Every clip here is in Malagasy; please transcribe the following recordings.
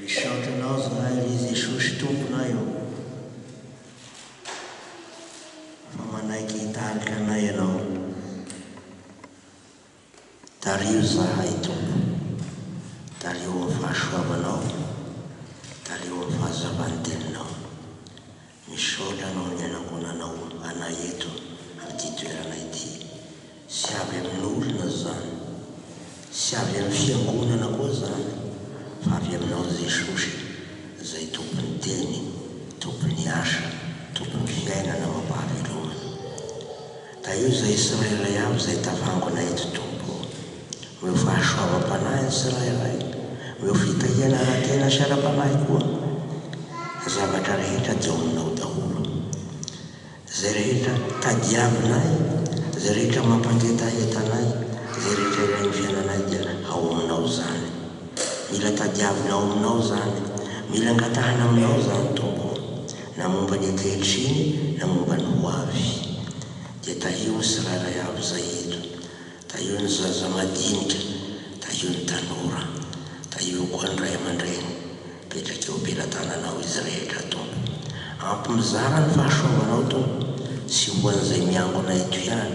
Misaotra Anao zahay ry Jesosy Tomponay ô, fa manaiky hitarika anay Ianao. Tariho zahay Tompo, tariho amin'ny fahasoavanao, tariho amin'ny fahazavan'ny Teninao. Misaotra Anao ny anangonanao anay eto amin'ity toerana ity. Tsy avy amin'olona izany, tsy avy amin'ny fiangonana koa izany, fa avy aminao Jesosy izay Tompon'ny Teny, Tompon'ny asa, Tompon'ny fiainana amam-pahavelomana. Tahio izay tsirairay avy izay tafangona eto Tompo ô. Omeo fahasoavam-panahy ny tsirairay, omeo fitahiana ara-tena sy ara-panahy koa. Ny zavatra rehetra dia ao aminao daholo. Izay rehetra tadiavinay, izay rehetra mampangetaheta anay, izay rehetra ilain'ny fiainanay dia ao aminao izany. Mila tadiavina ao aminao izany, mila angatahana aminao izany Tompo ô, na momba ny ankehitriny na momba ny ho avy. Dia tahio ny tsirairay avy izay eto, tahio ny zaza madinika, tahio ny tanora, tahio koa ny ray aman-dreny. Mipetraka eo am-pelatananao izy rehetra, Tompo. Ampy mizara ny fahasoavanao, Tompo, tsy ho an'izay miangona eto ihany,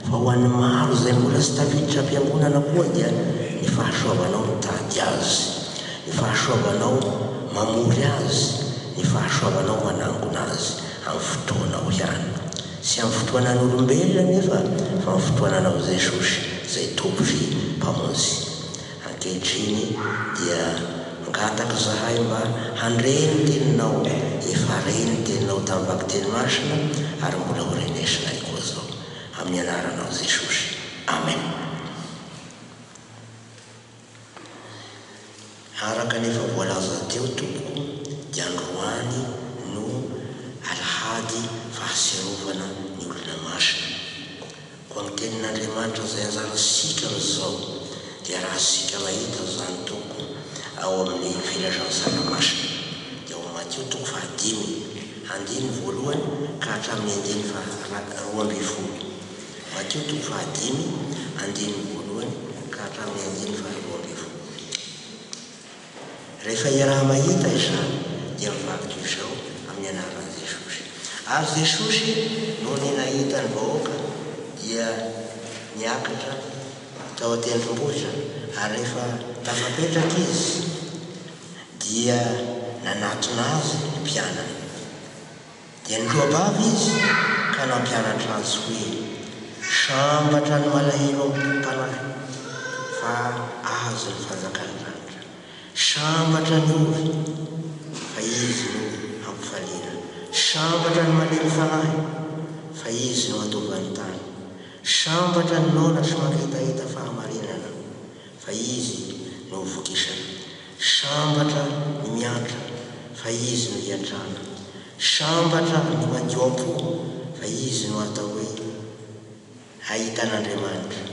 fa ho an'ny maro izay mbola tsy tafiditra am-piangonana koa dia ny fahasoavanao mitady azy, ny fahasoavanao mamory azy, ny fahasoavanao manangona azy amin'ny fotoanao ihany. Tsy amin'ny fotoanan'olombelona anefa fa amin'ny fotoananao Jesosy izay Tompo sy Mpamonjy. Ankehitriny dia mangataka izahay mba handre ny teninao, efa re ny teninao tamin'ny vakiteny masina ary mbola ho renesinay koa izao. Amin'ny anaranao Jesosy. Amen. Araka ny efa voalaza teo tompoko dia androany no alahady fahatsiarovana ny olona masina. Koa ny tenin'Andriamanitra izay anjarantsika amin'izao dia raha isika mahita izany toko ao amin'ny Filazantsara Masina dia ao Matio toko fahadimy andininy voalohany ka hatramin'ny andininy faha 12. Matio toko fahadimy andininy voalohany ka hatramin'ny andininy faha 12. Rehefa iaraha-mahita izany dia mivaky toy izao amin'ny anaran'i Jesosy. Ary Jesosy nony nahita ny vahoaka dia niakatra tao an-tendrombohitra, ary rehefa tafapetraka Izy dia nanatona Azy ny mpianany. Dia niloa-bava Izy ka nampianatra azy hoe, Sambatra ny malahelo am-panahy, fa azy ny fanjakan'ny lanitra. Sambatra ny ory, fa izy no hampifaliana. Sambatra ny malemy fanahy, fa izy no handova ny tany. Sambatra ny noana sy mangetaheta fahamarinana, fa izy no ho vokisana. Sambatra ny miantra, fa izy no hiantrana. Sambatra ny madio am-po, fa izy no atao hoe hahita an'Andriamanitra.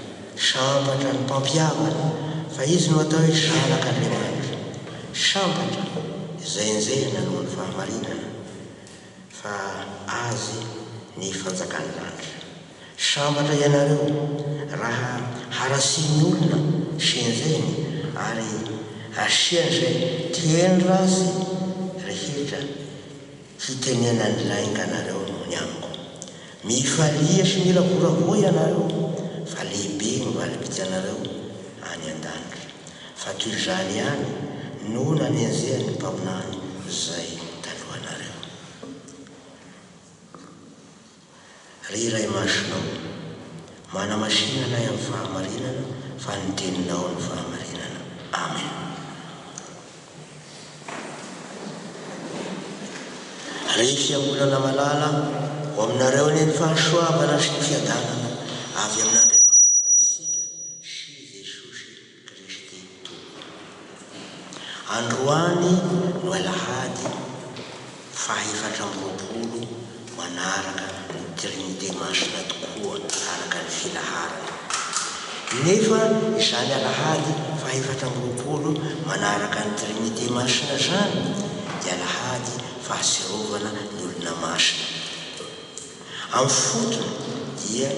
Sambatra ny mpampihavana, fa izy no atao hoe zanak'Andriamanitra. Sambatra izay enjehina noho ny fahamarinana, fa azy ny fanjakan'ny lanitra. Sambatra ianareo raha haratsian'ny olona sy enjehiny ary asiany izay teny ratsy rehetra hitenenany lainga anareo noho ny amiko. Mifalia sy miravoravoa ianareo fa lehibe ny valim-pitianareo any an-danitra. Fa toy izany ihany no nanenjehan'ny mpaminany izay talohanareo. Ry Ray Masina ô, manamasina anay amin'ny fahamarinana, fa ny Teninao no fahamarinana. Amen. Ry Fiangonana malala, ho aminareo anie ny fahasoavana sy ny fiadanana avy amin'Andriamanitra Raintsika sy Jesosy Kristy Tompo. Androany no alahady faha-24 manaraka ny Trinite Masina tokoa araka ny filaharana. Nefa izany alahady faha-24 manaraka ny Trinite Masina izany dia alahady fahatsiarovana ny olona masina. Amin'ny fotony dia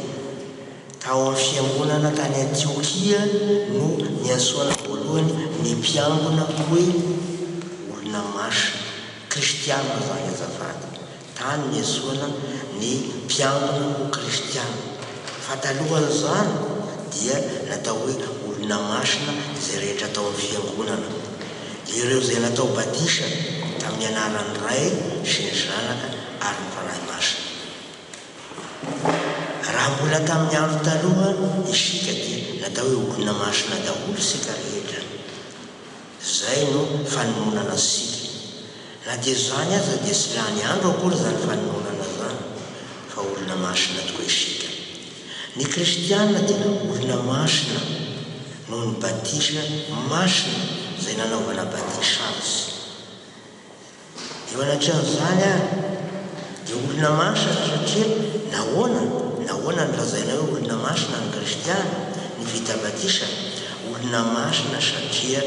tao amin'ny fiangonana tany Antiokia no niantsoana voalohany ny mpiangona hoe Kristiana izany azafady. Tany niantsoana ny mpiangona ho kristiana. Fa talohan'izany dia natao hoe olona masina izay rehetra tao amin'ny fiangonana. Ireo izay natao batisa tamin'ny anaran'ny Ray sy ny Zanaka ary ny Fanahy Masina. Raha mbola tamin'ny andro taloha isika dia natao hoe olona masina daholo isika rehetra. Izay no fanononana antsika. Na dia izany aza dia tsy lany andro akory izany fanononana izany fa olona masina tokoa isika. Ny kristiana dia olona masina noho ny batisa masina izay nanaovana batisa azy. Eo anatrehan'izany ary dia olona masina satria nahoana? Nahoana no lazaina hoe olona masina ny kristiana, ny vita batisa? Olona masina satria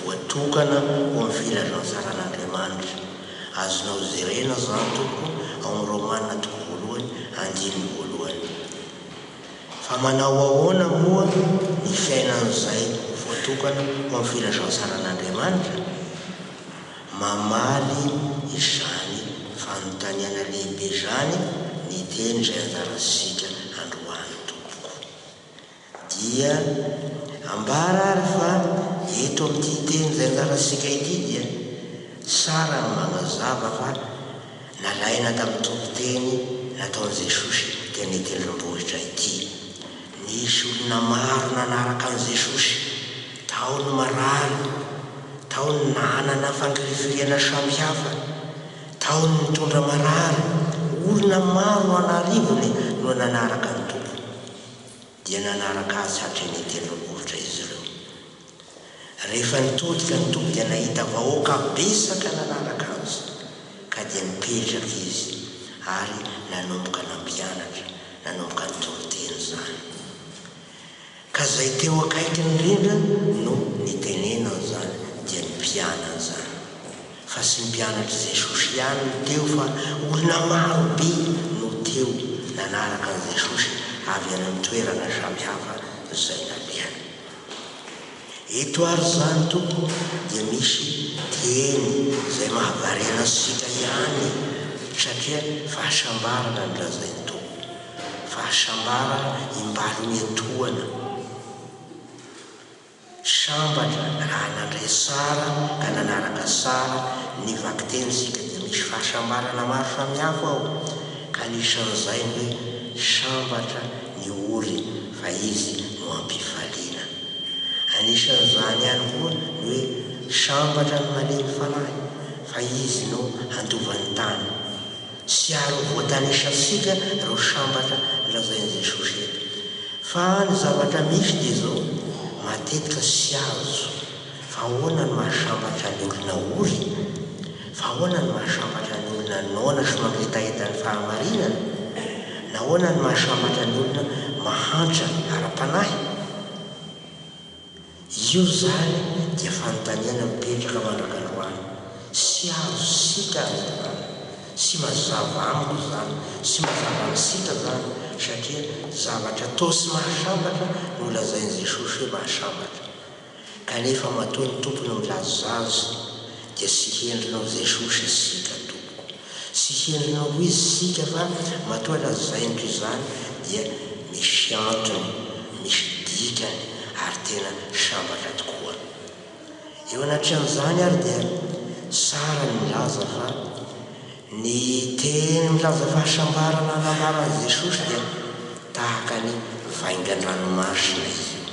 voatokana ho amin'ny filazantsaran'Andriamanitra. Azonao jerena izany tompoko ao amin'ny Romana toko voalohany andininy voalohany. Fa manao ahoana moa ny fiainan'izay voatokana ho amin'ny filazantsaran'Andriamanitra? Mamaly izany fanontaniana lehibe izany ny teny izay anjarantsika androany tompoko. Dia ambara ary fa eto amin'ity teny izay anjarantsika ity dia tsara ny manazava fa nalaina tamin'ny toriteny nataon'i Jesosy teny an-tendrombohitra ity. Nisy olona maro nanaraka an'i Jesosy, tao ny marary, tao ny nanana fangirifiriana samihafa, tao ny nitondra marary, olona maro an'arivony no nanaraka ny Tompo. Dia nanaraka Azy hatreny an-tendrombohitra izy ireo. Rehefa nitodika ny Tompo dia nahita vahoaka betsaka nanaraka Azy, ka dia nipetraka Izy ary nanomboka nampianatra, nanomboka nitoriteny izany. Ka izay teo akaikiny indrindra no nitenenany izany, dia ny mpianany izany. Fa tsy ny mpianatr'i Jesosy ihany no teo fa olona maro be no teo nanaraka an'i Jesosy avy any amin'ny toerana samihafa izay nalehany. Eto ary izany Tompo dia misy teny izay mahavariana antsika ihany satria fahasambarana no lazain'ny Tompo. Fahasambarana imbaloniatoana. Sambatra raha nandray tsara ka nanaraka tsara ny vakiteny isika dia misy fahasambarana maro samihafa ao ka anisan'izay ny hoe sambatra ny ory fa izy no ampifaliana. Anisan'izany ihany koa ny hoe sambatra ny malemy fanahy fa izy no handova ny tany. Tsy ary ho voatanisantsika ireo sambatra nolazain'i Jesosy eto. Fa ny zavatra misy dia izao, matetika tsy azo fa ahoana no mahasambatra ny olona ory? Fa ahoana no mahasambatra ny olona noana sy mangetaheta ny fahamarinana? Nahoana no mahasambatra ny olona mahantra ara-panahy? Io izany dia fanontaniana mipetraka mandrak'androany. Tsy azontsika aza izany, tsy mazava amiko izany, tsy mazava amintsika izany, satria zavatra toa tsy mahasambatra no lazain'i Jesosy hoe mahasambatra. Kanefa matoa ny Tompo no milaza azy dia tsy hendrina ho Jesosy isika tompoko. Tsy hendrina ho Izy isika fa matoa lazainy toy izany dia misy antony, misy dikany ary tena sambatra tokoa. Eo anatrehan'izany ary dia tsara ny milaza fa ny teny milaza fahasambarana nambaran'i Jesosy dia tahaka ny vaingan-dranomasina izy io.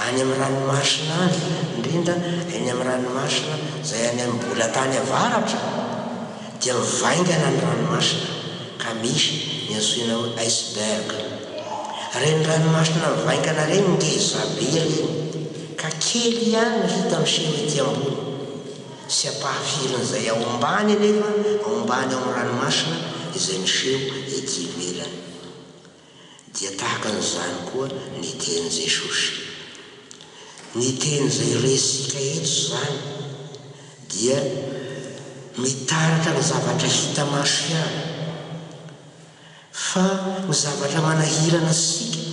Any amin'ny ranomasina any, indrindra eny amin'ny ranomasina izay any amin'ny bolatany avaratra, dia mivaingana ny ranomasina ka misy ny antsoina hoe iceberg. Ireny ranomasina mivaingana ireny ngeza be ireny, ka kely ihany no hita miseho ety ambony. Tsy ampahafirin'izay ao ambany anefa, ao ambany ao amin'ny ranomasina, izay miseho ety ivelany. Dia tahaka an'izany koa ny tenin'i Jesosy. Ny teny izay resintsika eto izany dia mitaratra ny zavatra hita maso ihany. Fa ny zavatra manahirana antsika,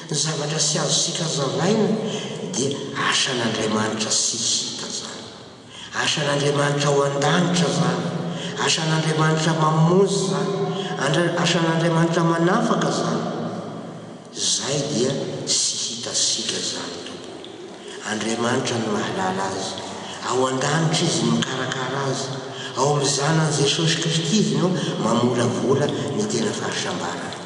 ny zavatra tsy azontsika hazavaina dia asan'Andriamanitra tsy hita izany. Asan'Andriamanitra ao an-danitra izany. Asan'Andriamanitra mamonjy izany. Asan'Andriamanitra manafaka izany. Izay dia tsy hitasika izany Tompo. Andriamanitra no mahalala azy. Ao an-danitra Izy no mikarakara azy. Ao amin'ny Zanany Jesosy Kristy Izy no mamolavola ny tena fahasambarana.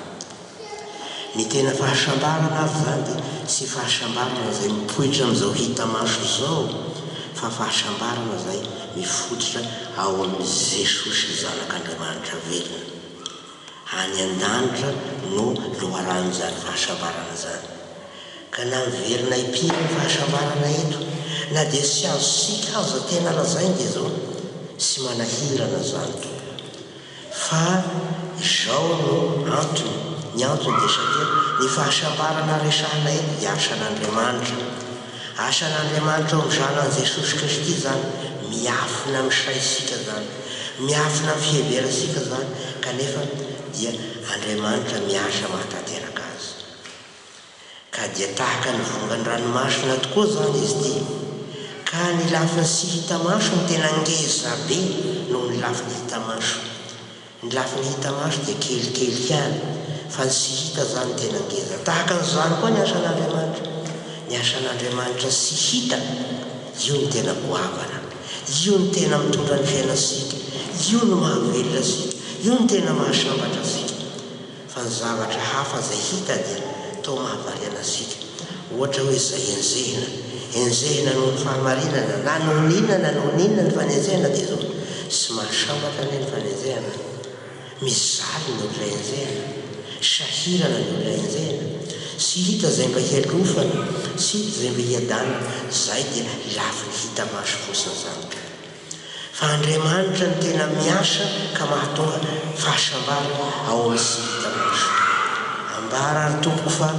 Ny tena fahasambarana ary izany dia tsy fahasambarana izay mipoitra amin'izao hita maso izao fa fahasambarana izay mifototra ao amin'i Jesosy Zanak'Andriamanitra velona. Any an-danitra no loharanon'izany fahasambarana izany. Ka na miverina impiry ny fahasambarana eto, na dia tsy azontsika aza tena lazaina dia izao, tsy manahirana izany Tompo. Fa izao no antony, ny antony dia satria ny fahasambarana resahina eto dia asan'Andriamanitra. Asan'Andriamanitra ao amin'ny Zanany Jesosy Kristy izany, miafina amin'ny saintsika izany, miafina amin'ny fiheverantsika izany, kanefa dia Andriamanitra miasa mahatanteraka azy. Ka dia tahaka ny vongan-dranomasina tokoa izany izy ity. Ka ny lafiny tsy hita maso no tena ngeza be noho ny lafiny hita maso. Ny lafiny hita maso dia kelikely ihany, fa ny tsy hita izany no tena ngeza. Tahaka an'izany koa ny asan'Andriamanitra. Ny asan'Andriamanitra tsy hita, io no tena goavana. Io no tena mitondra ny fiainantsika. Io no mahavelona antsika. Io no tena mahasambatra antsika. Fa ny zavatra hafa izay hita dia toa mahavariana antsika. Ohatra hoe izay enjehina. Enjehina noho ny fahamarinana, na noho ny inona na noho ny inona ny fanenjehana dia izao, tsy mahasambatra anie ny fanenjehana. Mijaly ny olona enjehina. Sahirana ny olona enjehina. Tsy hita izay mba hialofana, tsy hita izay mba hiadanana. Izay dia lafiny hita maso fotsiny izany ka. Fa Andriamanitra no tena miasa ka mahatonga fahasambarana ao amin'ny tsy hita maso. Ambara ary tompoko fa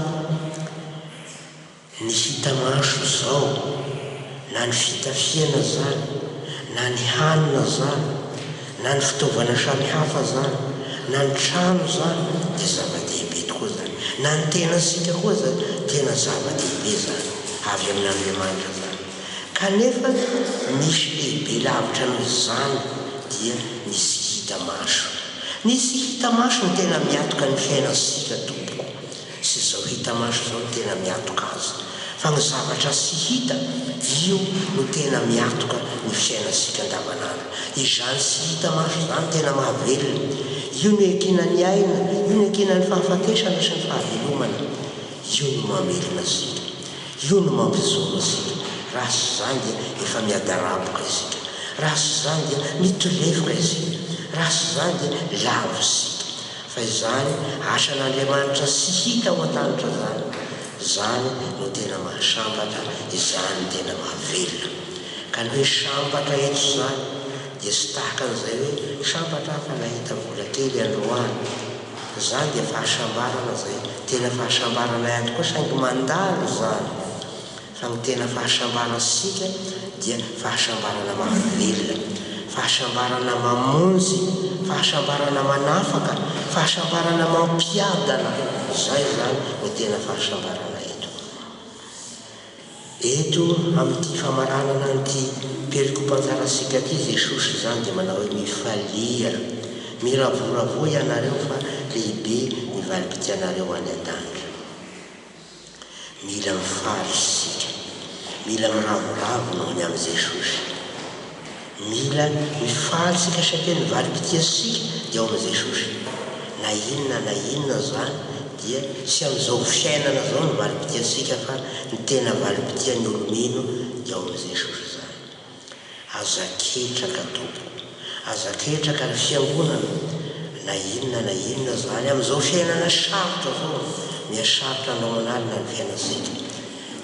ny hita maso izao, na ny fitafiana izany, na ny hanina izany, na ny fitaovana samihafa izany, na ny trano izany dia zava-dehibe tokoa izany. Na ny tenantsika koa aza tena zava-dehibe izany, avy amin'Andriamanitra izany. Kanefa misy lehibe lavitra noho izany dia ny tsy hita maso. Ny tsy hita maso no tena miatoka ny fiainantsika tompoko. Tsy izao hita maso izao no tena miatoka azy. Fa ny zavatra tsy hita, io no tena miatoka ny fiainantsika andavanandro. Izany tsy hita maso izany tena mahavelona. Io no iankinan'ny aina, io no iankinan'ny fahafatesana sy ny fahavelomana. Io no mamelona antsika. Io no mampijoro antsika. Raha tsy izany dia efa miadaraboka isika. Raha tsy izany dia mitolefoka isika. Raha tsy izany dia lavo isika. Fa izany asan'Andriamanitra tsy hita ao an-danitra izany, izany no tena mahasambatra, izany no tena mahavelona. Ka ny hoe sambatra eto izany dia tsy tahaka an'izay hoe sambatra aho fa nahita vola kely androany. Izany dia fahasambarana izay tena fahasambarana ihany koa saingy mandalo izany fa ny tena fahasambarantsika dia fahasambarana mahavelona, fahasambarana mamonjy, fahasambarana manafaka, fahasambarana mampiadana, izay izany no tena fahasambarana eto. Eto amin'ity famaranana an'ity perikopan-tsarasiaka ity Jesosy izany dia manao hoe mifalia, miravoravoa ianareo fa lehibe ny valim-pitianareo any an-danitra. Mila mifaly isika, mila miravoravo noho ny amin'i Jesosy. Mila mifaly isika satria ny valim-pitiantsika dia ao amin'i Jesosy. Na inona na inona izany dia tsy amin'izao fiainana izao ny valim-pitiantsika fa ny tena valim-pitian'ny olo-mino dia ao amin'i Jesosy izany. Aza ketraka tompoko. Aza ketraka ry fiangonana na inona na inona izany amin'izao fiainana sarotra izao. Miha sarotra andro aman'alina ny fiainantsika.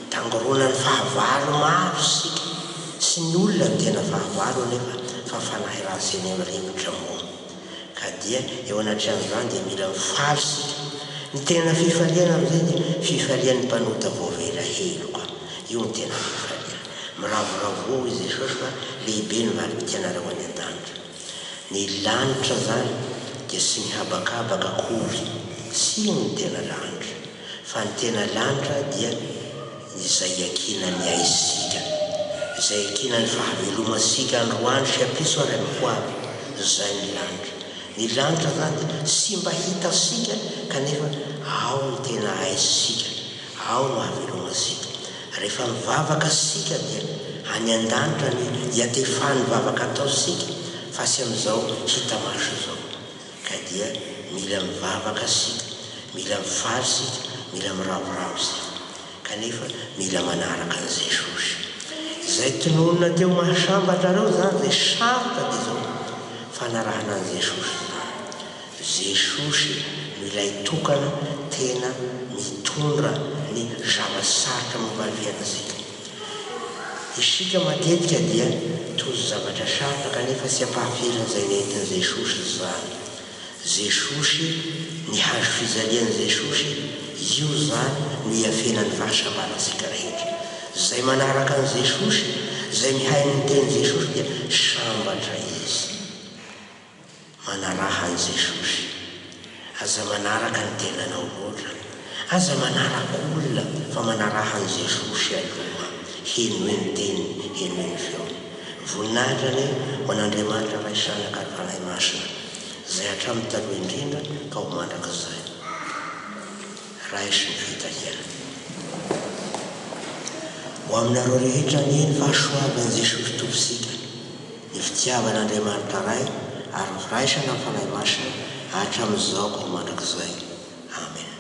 Tangoronan'ny fahavalo maro isika. Tsy ny olona no tena fahavalo anefa fa fanahy ratsy eny amin'ny rivotra moa. Ka dia eo anatrehan'izany dia mila mifaly isika. Ny tena fifaliana amin'izay dia fifalian'ny mpanota voavela heloka. Io no tena fifaliana. Miravoravoa hoy Jesosy fa lehibe ny valim-pitianareo any an-danitra. Ny lanitra izany dia tsy ny habakabaka akory. Tsy io no tena lanitra. Fa ny tena lanitra dia izay iankinan'ny aisika, izay iankinan'ny fahavelomantsika androany sy ampitso ary amin'ny ho avy. Izay ny lanitra. Ny lanitra izany dia tsy mba hitantsika kanefa ao no tena aizintsika, ao no ahavelomantsika. Rehefa mivavaka isika dia any an-danitra no iatefan'ny vavaka ataontsika fa tsy amin'izao hita maso izao. Ka dia mila mivavaka isika, mila mifaly isika, mila miravoravo isika. Kanefa mila manaraka an'i Jesosy. Izay tononina teo mahasambatra anareo izany izay sarotra dia izao fanarahana an'i Jesosy izany. Jesosy no ilay tokana tena mitondra ny zava-tsarotra momba ny fiainantsika. Isika matetika dia tojo zavatra sarotra kanefa tsy ampahafirin'izay nentin'i Jesosy izany. Jesosy, ny hazo fijalian'i Jesosy, io izany no iafenan'ny fahasambarantsika rehetra. Izay manaraka an'i Jesosy, izay mihaino ny tenin'i Jesosy dia sambatra izy. Manaraha an'i Jesosy. Aza manaraka ny tenanao loatra. Aza manaraka olona fa manaraha an'i Jesosy aloha. Henoy ny teniny, henoy ny feony. Voninahitra anie ho an'Andriamanitra Ray Zanaka ary Fanahy Masina, izay hatramin'ny taloha indrindra ka ho mandrakizay. Raiso ny fitahiana. Ho aminareo rehetra anie ny fahasoavan'i Jesosy Tompontsika, ny fitiavan'Andriamanitra Ray ary ny firaisana amin'ny Fanahy Masina hatramin'izao ka ho mandrakizay. Amena.